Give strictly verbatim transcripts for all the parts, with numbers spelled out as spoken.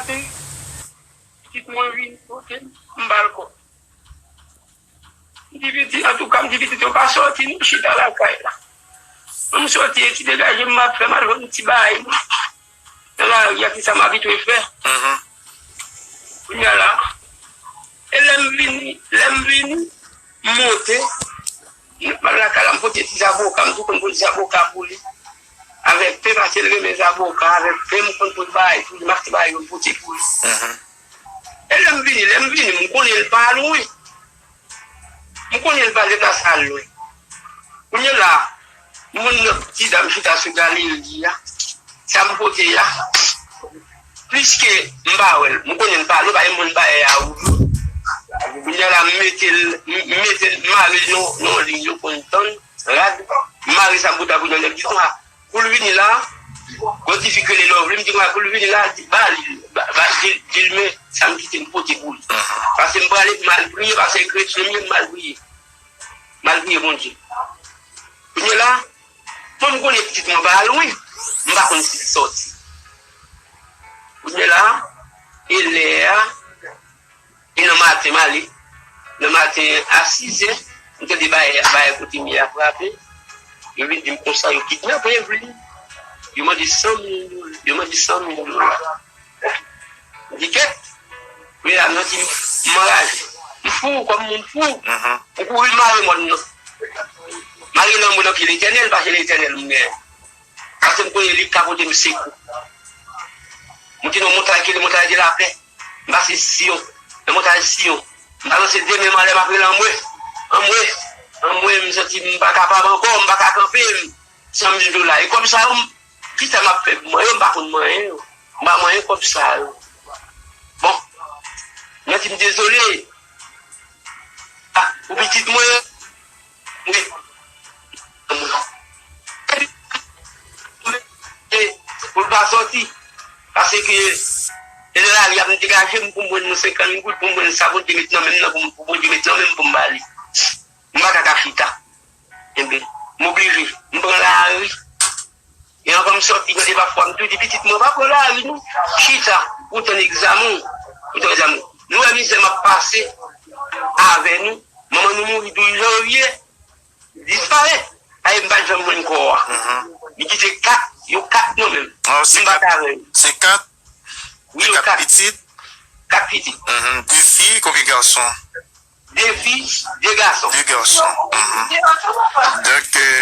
Pitit mwen vin kote m, m ba l kòb. M di pitit, antouka, m di pitit yo pa sòti, nou chita lakay la. M sòti, e ti degaje m ap fè, m al jwenn ti bagay mwen nan lari a, ki sa m abitye fè. Mhm. Kounye a la, e lè m vini, lè m vini, m monte, m al lakay la, m pote ti zaboka, m tou konn pote zaboka pou li. Avèk pen, paske l renmen zaboka, avèk pen, m konn pote bagay pou li, m achte bagay yo m pote pou li. Mhm. E lè m vini, lè m vini, m konnen l pa lwen. M konnen l pa gen plas al lwen. Kounye a la, m wè yon ti dam chita sou galeri a. Sa m pote a, pliske m pa wè l, m konnen l pa lwen, pa gen moun pa wè a ou. Kounye a la, m mete l, m mete l, m mare l nan yon liy yo konn tann, rad, m mare sa m pote a pou nèg di konsa. Kou l vini la, gon ti fi k rele Lovely, m di konsa, kou l vini la, di, ba li, ba, ba, di, di l men sa m kite m pote pou li. Paske m prale, m al priye, paske kretyen m ye, m al priye. M al priye Bondye. Kounye a la, mwen m konnen pitit mwen pa lwen, m pa konn si l sòti. Kounye a la, e lè a, E nan maten, m ale. Nan maten, a sizè, m tande bagay, bagay kote m ye a frape. Yo vin di m konsa, yo kidnape Evelyn. Yo mande san mil dola. Yo mande san mil dola. M di kèt. Men la, m santi m, m anraje. M fou, kòm moun fou. Mhm. M kouri mare mòn nan. Mare lanmou nan pye Letènèl, paske Letènèl m genyen. Paske m konnen li ka pote m sekou. M te nan montay ki rele montay de lapè. M pase Siyon. Nan montay Siyon. M balanse de men m anlè, m ap rele anmwe. Anmwe. Anmwe, m santi m pa kapab ankò, m pa ka kanpe. M, san mil dola. E kòb sa yo, m, kisa m ap fè pou mwen yo? M pa konn manyen yo. M pa manyen kòb sa yo. Bon. M santi m dezole. Ah, pou pitit mwen, wi. E pou l pa sòti. Paske e nan lari a m degaje m pou m jwenn yon senkant goud, pou m jwenn sa Bondye met nan men m nan, pou m, pou Bondye met nan men m pou m ba li. M pa ka ka chita. Enben, m oblije. M pran lari. E anvan m sòti, gade pafwa m tou di pitit mwen, pa pran lari non. Chita, ou tann egzamen w. Ou tann egzamen w. Nou wè mizè m ap pase avè nou. Manman nou mouri douz janvye. Disparèt. Aye, m pa t janm jwenn kò a. Mhm. Li kite kat, yo kat nan men m. Ah, se kat, se kat? Wi, yo kat. Pitit? Kat pitit. Mhm. De fi, konbyen gason? De fi, de gason. De gason. Mhm. Donk, euh,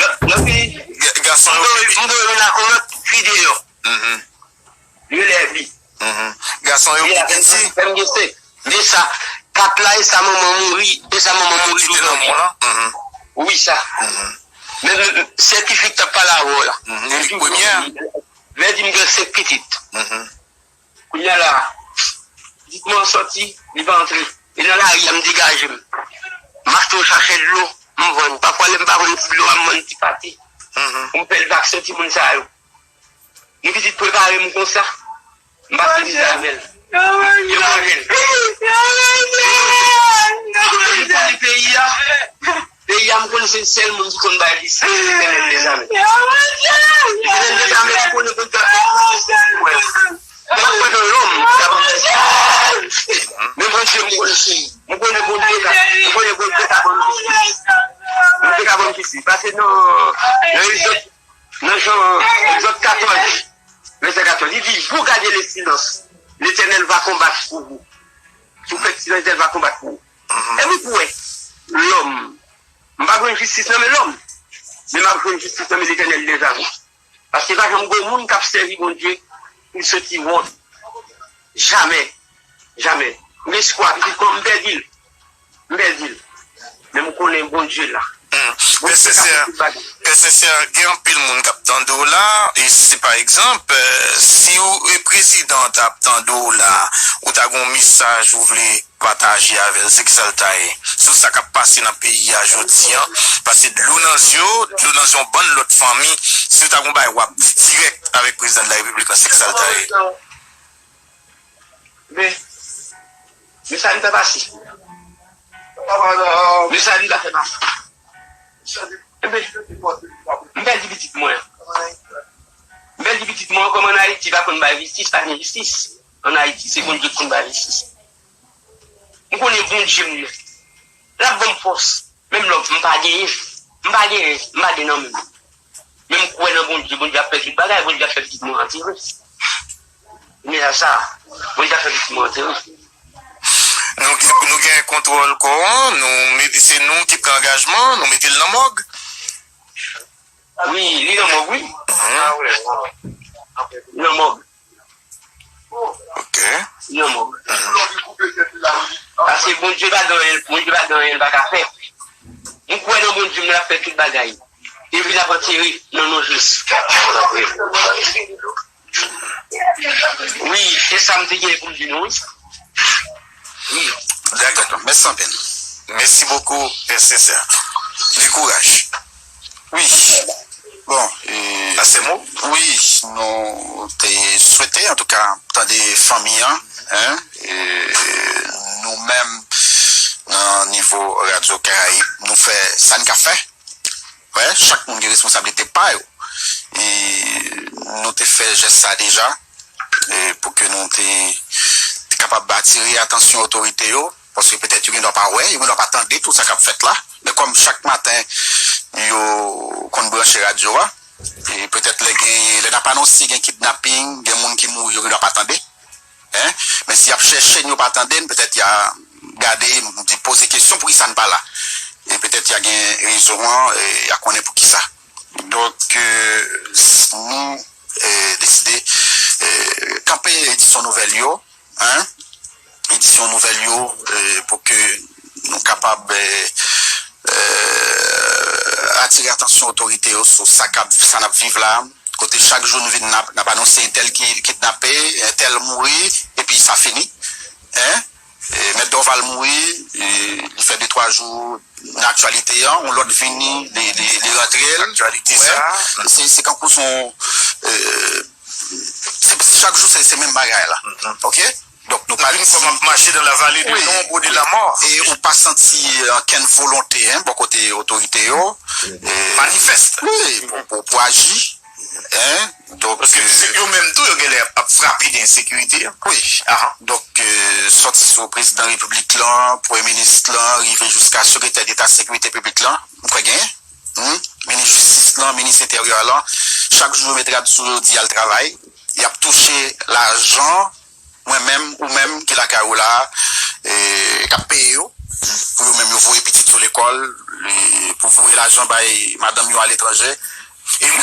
ga-, gason yo pi piti. M voye youn ak yon lòt fi deyò. Mhm. Yo lè bi. Mhm. Gason yo pi piti. Fè m gen senk. Men sa, kat la, e sa manman mouri, e sa manman mouri douz janvye. Mhm. Wi, sa. Mhm. Men, men, sètifika t ap pale avè w la. Mhm. Li premye. Vè di m gen senk pitit. Mhm. Kounye a la, pitit mwen sòti, li pa antre. E nan lari a, m degaje m. M achte yon sachè dlo, m vann. Pafwa, lè m pa vann ti dlo a, m vann ti pate. Mhm. Pou m fè l vaksen timoun sa yo. Yon pitit prepare m konsa. M pa fini avè l. Yo manje l. Yo manje l. Li konnen peyi a. Peyi a, m konnen se sèl moun ki konn bay li, se Letènèl dèzame. Letènèl dèzame, m konnen Bondye ap fè yon lòm, li ap fè yon lòm. Men Bondye, m konnen se li. M konnen Bondye ka, m konnen Bondye ka ban m jistis. Bondye ka ban m jistis. Paske nan, nan Egzòd, nan Jan, Egzòd katòz, vèsè katòz, li di, vous gardez le silence, l'Éternel va combattre pour vous. Si w fè silans, Letènèl va konbat pou ou. Mhm. E wi pou wè, lòm, m pa jwenn jistis nan men lòm, men m ap jwenn jistis nan men Letènèl dèzame. Paske pa janm gen moun k ap sèvi Bondye pou l soti wont. Jamè. Jamè. M gen espwa, pitit mwen, m pèdi l. M pèdi l. Men m konnen Bondye la. Hmm. Pè Sensè, Pè Sensè, gen anpil moun k ap tande w la, e si pa egzanp, euh, si w, e prezidan an t ap tande w la, ou ta gen yon mesaj ou vle pataje avè l, se kisa l ta ye? Sou sa k ap pase nan peyi a jodi a, pase dlo nan zye w, dlo nan zye yon bann lòt fanmi, si w ta gen yon bagay w ap di dirèk avèk prezidan de la repiblik la, se kisa l ta ye? Men, men sa m ta pase. Men sa m ta fè pase. Enben, m pèdi pitit mwen. M pèdi pitit mwen, kòm ann Ayiti pa konn bay jistis, pa gen jistis. ann Ayiti, se Bondye k konn bay jistis. M konnen Bondye m nan. L ap ban m fòs. Menm lòv, m pa genyen. M pa genyen. M pa gen nan men m. Men m kwè nan Bondye. Bondye ap fè tout bagay. Bondye ap fè pitit mwen antere. Men a sa, Bondye ap fè pitit mwen antere. Nou gen, nou gen kontwòl kò an, nou met, se nou ki pran angajman, nou mete l nan mòg. Wi, li nan mòg, wi. Li nan mòg. Ok. Li nan mòg. Paske Bondye pa gen anyen, Bondye pa gen anyen l pa ka fè. M kwè nan Bondye m, l ap fè tout bagay. Epi l ap antere nan non Jezi. Wi, se sa m te gen pou m di nou, wi. Wi. Dakò, mèsi anpil. Mèsi bokou, Pè Sensè. Gen kouraj. Wi. Bon, e, Pase mo. Wi, nou te swete, antouka, tande fanmi an, en, e, nou menm, nan nivo Radyo Karayib, nou fè sa n ka fè. Wè, chak moun gen responsablite pa yo. E nou te fè jès sa deja, e pou ke nou te, te kapab atire atansyon otorite yo, paske petèt yo gen dwa pa wè, yo gen dwa pa tande tout sa k ap fèt la. Men kòm chak maten, yo konn branche radyo a, e petèt lè gen, lè n ap anonse gen kidnaping, gen moun ki mouri, yo gen dwa pa tande. En? Men si y ap chèche n, yo pa tande n, petèt y a gade, m di poze kesyon poukisa n pa la. E petèt y a gen rezon an, e y a konnen poukisa. Donk, e, s- nou e, deside e, kanpe edisyon nouvèl yo, en? Edisyon nouvèl yo e, pou ke nou kapab e, e, atire atansyon otorite yo sou sa k ap, sa n ap viv la, kote chak jou nou vin n ap, n ap anonse entèl ki kidnape, entèl mouri, epi sa fini. En? E, Mèt Dorval mouri, e, li fè de twa jou nan aktyalite an, yon lòt vini, li, li, li rantre l. Aktyalite sa. Se, se kankou se yon, e, se, chak jou se, se menm bagay la. Ok? Donk nou pa Vin kòm ap mache dans la vallée de l'ombre de la mort. E ou pa santi ankenn volonte, en, bò kote otorite yo. E, Manifeste. Wi, pou, pou, pou aji. En? Donk Paske se yo menm tou yo genlè ap frape de ensekirite an. Wi. Donk, e, sòti sou prezidan repiblik lan, premye minis lan, rive jiska sekretè deta sekirite piblik lan, m kwè gen, hmm? Minis jistis lan, minis enteryè lan, chak jou yo met rad sou yo, di y al travay, y ap touche lajan, mwen menm, ou menm ki lakay ou la, e, k ap peye yo, pou yo menm yo voye pitit yo lekòl, e, pou voye lajan bay madanm yo aletranje. E nou